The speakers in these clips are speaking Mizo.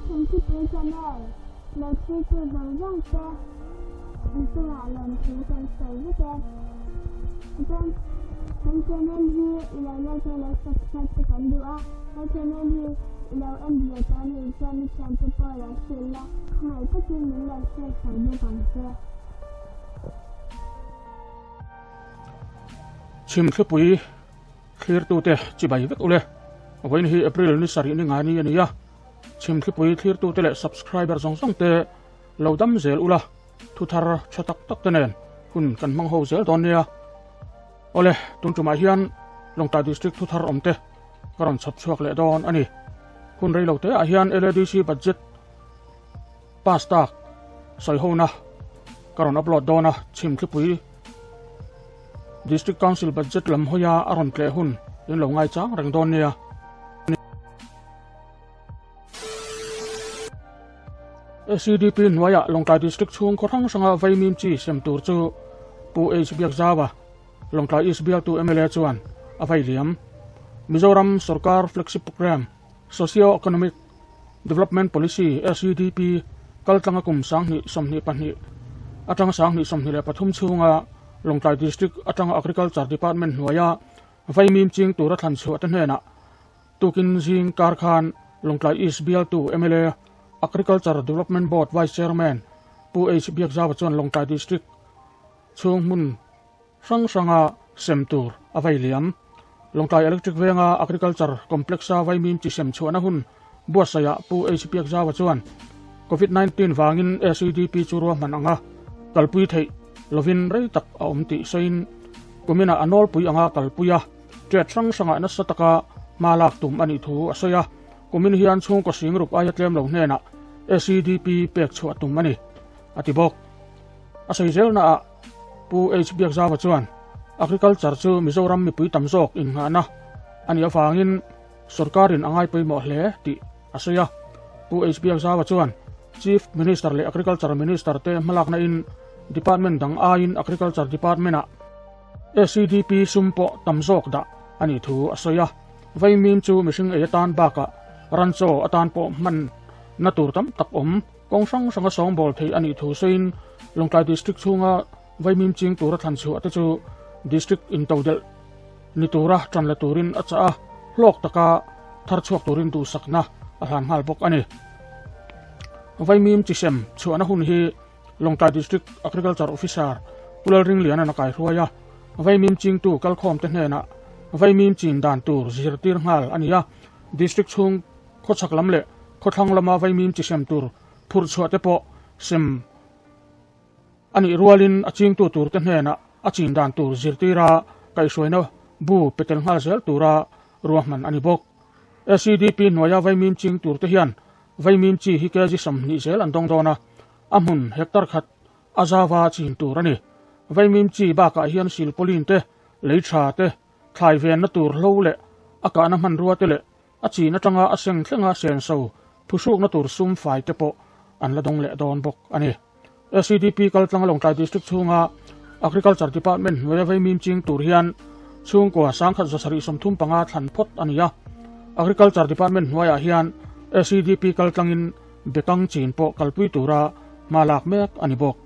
Chhimchhipui Channel lo thirtu zawng zawng te an chungah lawmthu kan sawi vek e. Chuan kan channel hi i lo like a lo subscribe te kan duh a, he channel hi i lo en ve tawh a nih chuan i thiante pawh lo hrilh la, khawngaih takin min lo share sak bawk ang che. Chhimthlipui thlirtute chibai vek ule. Vawiin hi April ni sarih ni ngai ni a ni a, Chhimthlipui thlirtute leh subscriber zawng zawng te lo dam zel ula, thu thar tha tak tak te nen hun kan hmang ho zel dawn nia. Awle, tun tumah hian Lawngtlai District thu thar awm te ka rawn chhawp chhuak leh dawn a ni. Hun rei lo te ah hian LADC budget pass tak sawi hona ka rawn upload dawn a, Chhimthlipui District Council budget lam hawia a rawn tleh hun in lo ngaichang reng dawn nia. SEDP hnuaiah Lawngtlai District chhung khaw hrang hranga vaimim chi sem tur chu Pu H Biakzaua, Lawngtlai East bialtu mla chuan a vai liam. Mizoram sorkar Flagship Programme, Socio-Economic Development Policy, SEDP, kaltlanga kum 2022 atanga 2023 chhunga Lawngtlai District atanga Agriculture Department hnuaia vaimim ching tura thlan chhuah te hnenah Tukin zing kar khan Lawngtlai East bialtu mla Agriculture Development Board Vice Chairman Pu H Biakzaua chuan Lawngtlai District chhung hmun hrang hranga sem tur a vai liam. Lawngtlai Electric Venga Agriculture Complex-a vaimim chi sem chhuahna hun buatsaihah Pu H Biakzaua chuan Covid 19 vangin SEDP chu ruahman anga kalpui theih lovin rei tak a awm tih sawiin kuminah a nawlpui anga kalpui a. Ṭet hrang hrangah nasa taka hma lak tum a nih thu a sawi a, kumin hian chhungkaw sing ruk aia tlem lo hnenah SEDP pek chhuah tum a ni, a ti bawk. A sawi zelnaah Pu H Biakzaua chuan Agriculture chu Mizoram mipui tam zawk innghahna a nih avangin sorkarin a ngai pawimawh hle tih a sawi a. Pu H Biakzaua chuan Chief Minister leh Agriculture Minister te hmalakna in Department dang aiin Agriculture Department-ah SEDP sum pawh tam zawk dah a nih thu a sawi a, vaimim chu mihring ei atan bakah ranchaw atan pawh hman na tur tam tak awm kawng hrang hranga sawngbawl theih a nih thu sawiin Lawngtlai District chhunga vaimim ching tura thlan chhuah te chu District intodelh ni tura tan la turin a chah a, hlawk taka thar chhuak turin duhsakna a hlan nghal bawk a ni. Vaimim chisem chhuahna hun hi Lawngtlai District Agriculture Officer Pu Lalringliana'n a kaihruai a, vaimim chingtu kalkhawmte hnenah vaimim chin dan tur zirtir nghal a ni a, District chhung khawchhak lam leh khawthlang lama vaimim chi sem tur phurh chhuah te pawh sem a nih rualin a chingtu turte hnenah a chin dan tur zirtira kaihhruaina bu pe tel nghal zel tura ruahman a ni bawk. SEDP hnuaia vaimim ching turte hian vaimim chi hi kg 20 zel an dawng dawn a, A hmun hectare khat a zava chin tur a ni. Vaimim chi bakah hian silpauline te, lei tha te, thlai venna tur hlo leh a kahna hmanrua te leh a chin atanga a seng thlenga senso phuhrukna tur sum fai te pawh an la dawng leh dawn bawk a ni. SEDP kaltlang Lawngtlai District chhunga Agriculture Department hnuaia vaimim ching tur hian chhungkua 1735 thlan phawt a ni a. Agriculture Department hnuaiah hian SEDP kaltlangin Bekang chin pawh kalpui tura hma lak mek a ni bawk.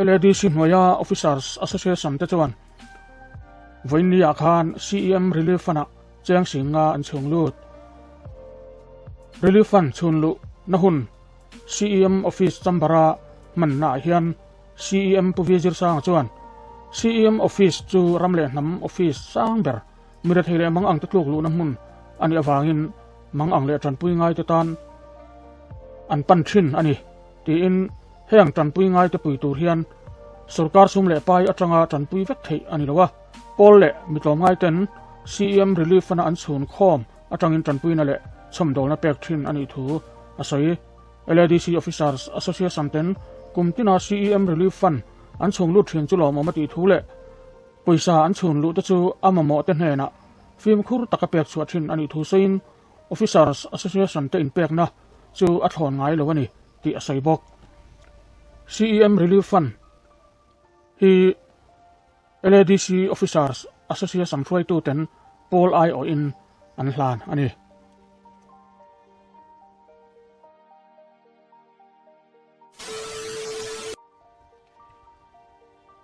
LADC hnuaia Officers Association te chuan vawiinniah khan CEM Relief Fund-ah cheng sing nga an chhung lut. Relief Fund chhun luhna hun CEM Office Chamber-a hmannaah hian CEM Pu Vizirsanga chuan CEM Office chu ram leh hnam office sang ber, mi rethei leh mang ang te tluk luhna hmun a nih avangin mang ang leh tanpui ngaite tan an pan thin a ni tiin heng tanpui ngaite pui tur hian sorkar sum leh pai atanga tanpui vek theih a ni lo a, pawl leh mi tlawmngaiten CEM Relief Fund-a an chhun khawm atangin tanpuina leh chhawmdawlna pek thin a nih thu a sawi. LADC Officers Association ten kum tina CEM Relief Fund an chhung lut thin chu lawmawm a tih thu leh pawisa an chhun luh te chu a mamawh te hnenah fimkhur taka pek chhuah thin a nih thu sawiin Officers Association te inpekna chu a thlawn ngai lo a ni tih a sawi bawk. CEM Relief Fund hi. LADC Officers Association hruaituten pawl aiawhin an hlan a ni.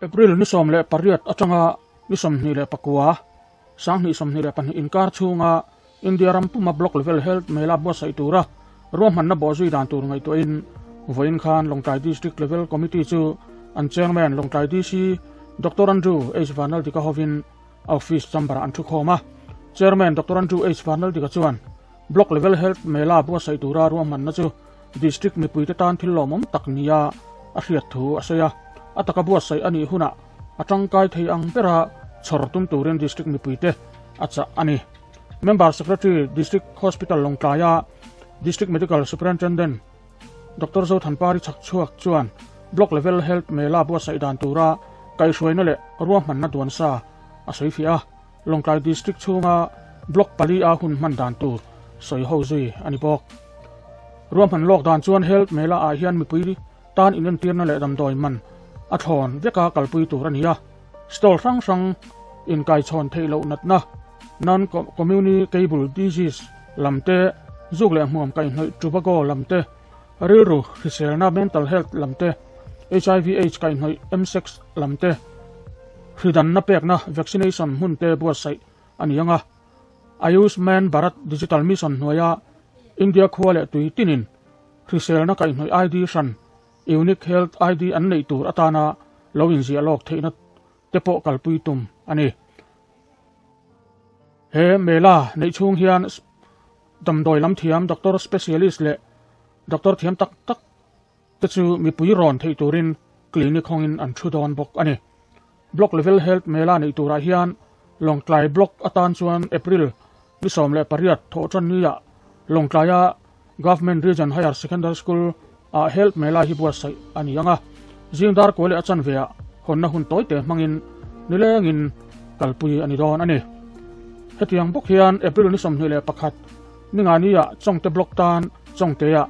April ni 18 atanga ni 29, 2022 inkar chhunga India ram puma Block Level Health Mela buatsaih tura ruahmanna bawhzui dan tur ngaihtuahin vawiin khan Lawngtlai District Level Committee chu an Chairman Lawngtlai DC Doctor Andrew H Vanlaldika hovin Office chamber-ah an thukhawm a. Chairman Doctor Andrew H Vanlaldika chuan Block Level Health Mela buatsaih tura ruahmanna chu District mipuite tan thil lawmawm tak nia a hriat thu a sawi a, a taka buatsaih a nih hunah a tangkai thei ang bera chhawr tum turin District mipuite a chah a ni. Member Secretary District Hospital Lawngtlaia District Medical Superintendent Doctor Zothanpari Chhakchhuak chuan Block Level Health Mela buatsaih dan tura kaihhruaina leh ruahmanna duan sa a sawi fiah a. Lawngtlai District chhunga Block pali a hun hman dan tur sawi ho zui a ni bawk. Ruahman lawk dan chuan Health Mela ah hian mipui tan inentirna leh damdawi man a thlawn veka kalpui tur a ni a. Stall hrang hrang inkaichhawn theih loh natna, non-communicable disease, lam te, zuk leh hmuam kaihhnawih tobacco lam te, rilru hriselna mental health lam te, HIV aids kaihhnawih msex lam te, Hridanna pekna vaccination hmun te buatsaih a ni ang a, Ayushman Bharat Digital Mission hnuaia India khua leh tui tinin hriselna kaihhnawih ID hran, Unique Health ID, an neih tur atana lo inziah lawk theihna te pawh kalpui tum a ni. He mela neih chhung hian damdawi lam thiam doctor specialist leh doctor thiam tak tak te chu mipui rawn theih turin clinic hawngin an thu dawn bawk a ni. Block Level Health Mela neih turah hian Lawngtlai Block atan chuan April ni 18 thawhtan niah Lawngtlaia Government Region Higher Secondary School ah Health Mela hi buatsaih a ni ang a, zing dar kual leh a chanveah hawnna hun tawite hmangin nilengin kalpui a ni dawn a ni. Hetiang bawk hian April ni 21 Ningani-ah Chawngte Block tan Chawngte-ah,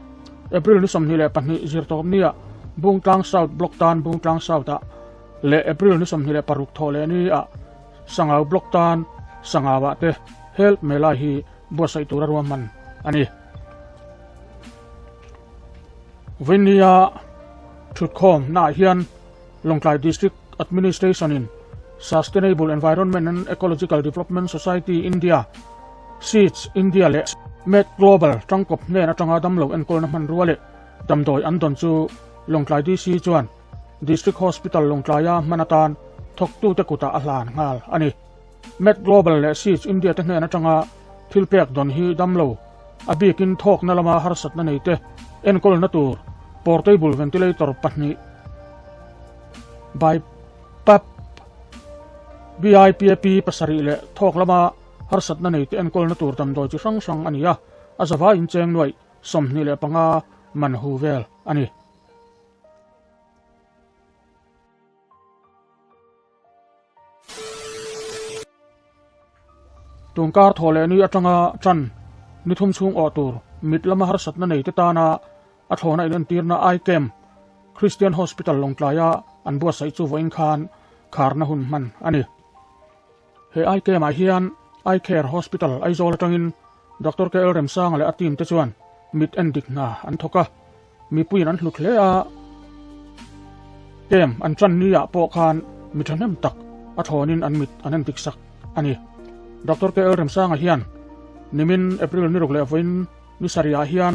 April ni 22 Zirtawpni-ah Bungtlang South Block tan Bungtlang South-ah leh April ni 26 Thawhlehni-ah Sangau Block tan Sangau-ah te Health Mela hi buatsaih tura ruahman a ni. Vawinia thutkhawmnaah hian Lawngtlai District Administration-in Sustainable Environment and Ecological Development Society India, SEEDS India, leh Med Global tangkawp hnen atanga damlo enkawlna hmanrua leh damdawi an dawn chu Lawngtlai DC chuan District Hospital Lawngtlaia hman atan thawktute kutah a hlan nghal a ni. Med Global leh SEEDS India te hnen atanga thil pek dawn hi damlo a bikin thawkna lama harsatna neite enkawlna tur portable ventilator pahnih BiPAP BIPAP pasarih leh thawk lama harsatna neite enkawlna tur damdawi chi hrang hrang a ni a, a zavai incheng nuaih 25 man hu vel a ni. Tunkar thaw leh ni atanga tan ni thum chhung awh tur mit lama harsatna nei te tana a thlawna inentirna Eye Camp Christian Hospital Lawngtlaia an buatsaih chu vawiin khan kharna hun hman a ni. He Eye Camp ah hian Eye Care Hospital Aizawl atangin Doctor KL Remsanga leh a team te chuan mit endik hna an thawk a. Mipuiin an hlut hle a, camp an tan ni ah pawh khan mi thahnem tak a thlawnin an mit an endik sak a ni. Doctor KL Remsanga hian nimin April ni ruk leh vawiin ni sarih ah hian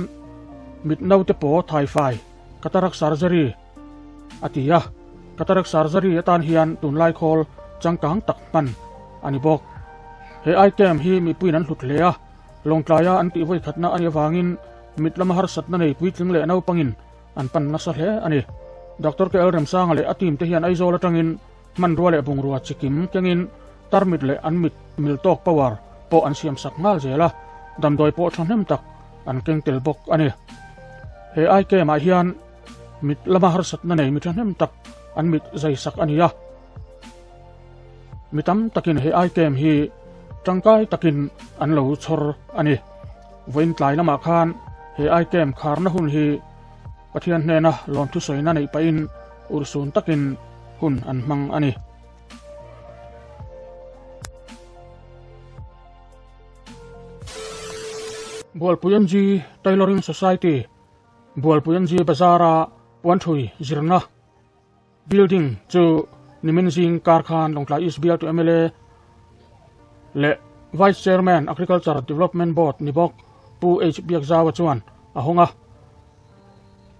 mit naute paw thaifai cataract surgery a ti a, cataract surgery atan hian tunlai khawl changkang tak hman a ni bawk. He eye camp hi mipuiin an hlut hle a, Lawngtlaia an tih vawikhatna a nih avangin mit lama harsatna nei puitling leh naupangin an pan nasa hle a ni. Doctor KL Remsanga leh a team te hian Aizawl atangin hmanrua leh bungrua chikim kengin tarmit leh an mit mil tawk power pawh an siamsak nghal zel a, damdawi pawh thahnem tak an keng tel bawk a ni. He eye camp ah hian mit lama harsatna nei mi thahnem tak an mit zaisak a ni a. Mi tam takin he eye camp hi tangkai takin an lo chhawr a ni. Vawiin tlai lamah khan he eye camp kharna hun hi Pathian hnena lawmthu sawina neih pahin urhsun takin hun an hmang a ni. Bualpui NG Tailoring Society, Bualpui NG Bazar-a puanthui zirna building chu nimin zing kar khan Lawngtlai East bialtu mla leh Vice Chairman Agriculture Development Board ni bawk Pu H Biakzaua chuan a hawng a.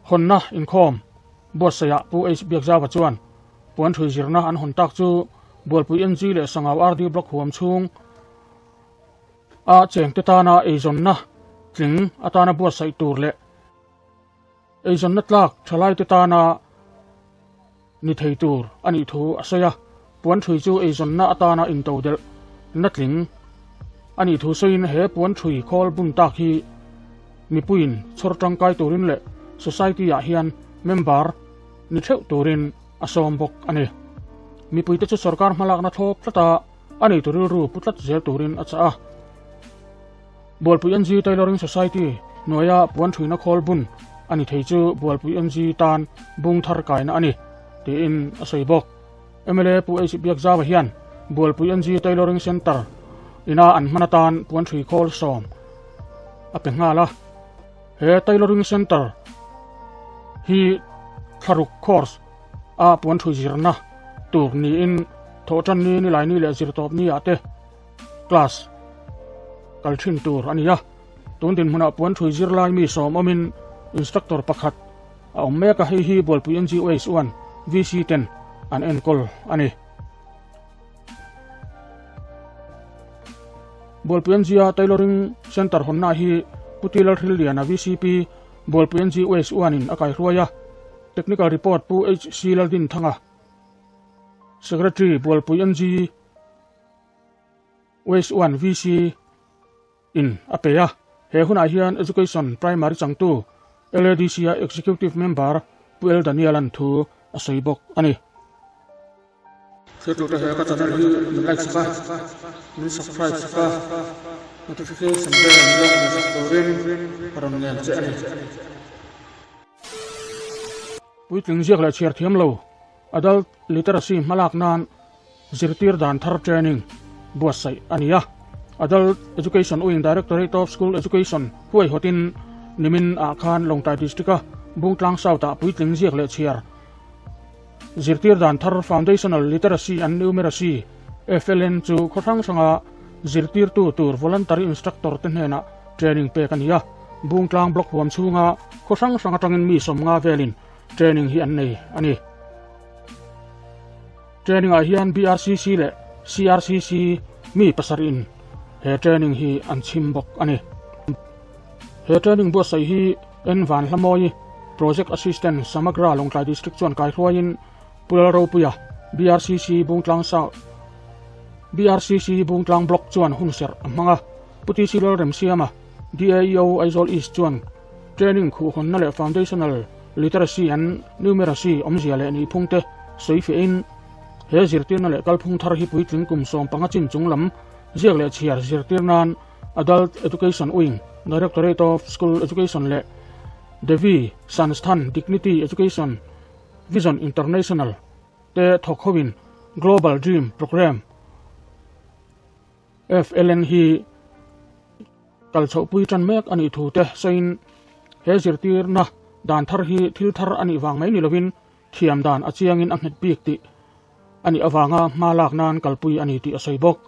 Hawnna inkhawm buatsaihah Pu H Biakzaua chuan puanthui zirna an hawn tak chu Bualpui NG leh Sangau RD Block huam chhung a chengte tana eizawnna tling atana buatsaih tur leh eizawnna tlak thalaite tana ni thei tur a nih thu a sawi a, puanthui chu eizawnna atana intodelh na tling a nih thu sawiin he puanthui khawl bun tak hi mipuiin chhawr tangkai turin leh society ah hian member ni theuh turin a sawm bawk a ni. Mipuite chu sorkar hmalakna thlawp tlata a neitu rilru pu tlat zel turin a chah a. Bualpui NG Tailoring Society hnuaia puan thuina khawl bun a ni thei chu Bualpui NG tan bung thar kaina a ni, tiin a sawi bawk. Mla Pu H Biakzaua hian Bualpui NG Tailoring Centre ina an hman atan puan thui khawl sawm a pe nghal a. He Tailoring Centre hi thlaruk course a puan thui zirna tur niin thawhtanni, nilaini leh zirtawpni ah te class kal thin tur a ni a, tun dinhmunah puan thui zirlai mi sawm awmin instructor pakhat a awm mek a, hei hi Bualpui NGOs uan VC ten an enkawl a ni. Bualpui NGA Tailoring Centre hawnna hi Pu T Lalhrilliana VCP Bualpui NGOs uanin a kaihruai a, Technical Report Pu HC Laldinthanga Secretary Bualpui NG West 1 VC in a pe a, he hunah hian Education Primary changtu LADC-a Executive Member Pu L Daniel-a'n thu a sawi bawk a ni. Hriattu te he ka channel hi min like sak a, min subscribe sak a, notification bell min lo on sak turin ka rawn ngen che a ni. Puitling ziak leh chhiar thiam lo, Adult Literacy hmalak nan Zirtir dan thar training buatsaih a ni a, Adult Education Wing Directorate of School Education huaihawtin nimin ah khan Lawngtlai District-a Bungtlang South-ah puitling ziak leh chhiar zirtir dan thar Foundational Literacy and Numeracy, FLN, chu khaw hrang hranga zirtirtu tur voluntary instructor te hnenah training pek a ni a, Bungtlang Block huam chhunga khaw hrang hrang atangin mi 50 velin training hi an nei a ni. Training ah hian BRCC leh CRCC mi pasarih in he training hi an chhim bawk a ni. He training buatsaih hi N Vanhlamawi, Project Assistant, Samagra, Lawngtlai District chuan kaihruaiin Pu Lalropuia, BRCC Bungtlang South, BRCC Bungtlang Block chuan hunserh a hmang a. Pu TC Lalremsiama, DAEO Aizawl East chuan training khuhhawnna leh Foundational Literacy and Numeracy awmzia leh nihphung te sawi fiahin he zirtirna leh kalphung thar hi puitling kum 15 chin chung lam ziak leh chhiar zirtir nan Adult Education Wing, Directorate of School Education leh Devi Sansthan Dignity Education Vision International te thawk hoin Global Dream Programme FLN hi kal chhohpui tan mek a nih thu te sawiin he zirtirna dan thar hi thil thar a nih vang mai ni lovin thiam dan a chiangin a nghet bik tih a nih avanga hma lak nan kalpui a ni tih a sawi bawk.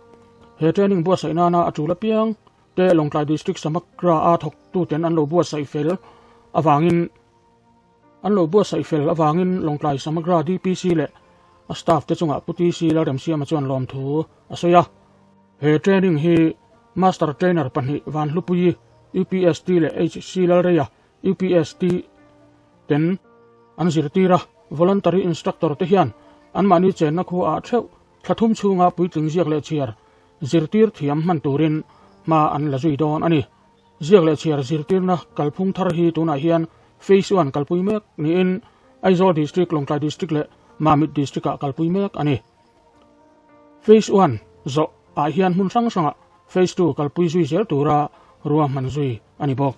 He training buatsaih nana a tul apiang te Lawngtlai District Samagra a thawktuten an lo buatsaih fel avangin An lo buatsaih fel avangin Lawngtlai Samagra DPC leh a staff te chungah Pu TC Lalremsiama chuan lawmthu a sawi a. He training hi Master Trainer pahnih Vanhlupuii, UPST leh HC Lalreia, UPST, ten an zirtir a. Voluntary Instructor te hian anmahni chenna khua ah theuh thla thum chhunga puitling ziak leh chhiar zirtir thiam hman turin hma an la zui dawn a ni. Ziak leh chhiar zirtirna kalphung thar hi tunah hian Phase 1 kalpui mek niin Aizawl District, Lawngtlai District leh Mamit District-ah kalpui mek a ni. Phase 1 zawh ah hian hmun hrang hrangah Phase 2 kalpui zui zel tura ruahman zui a ni bawk.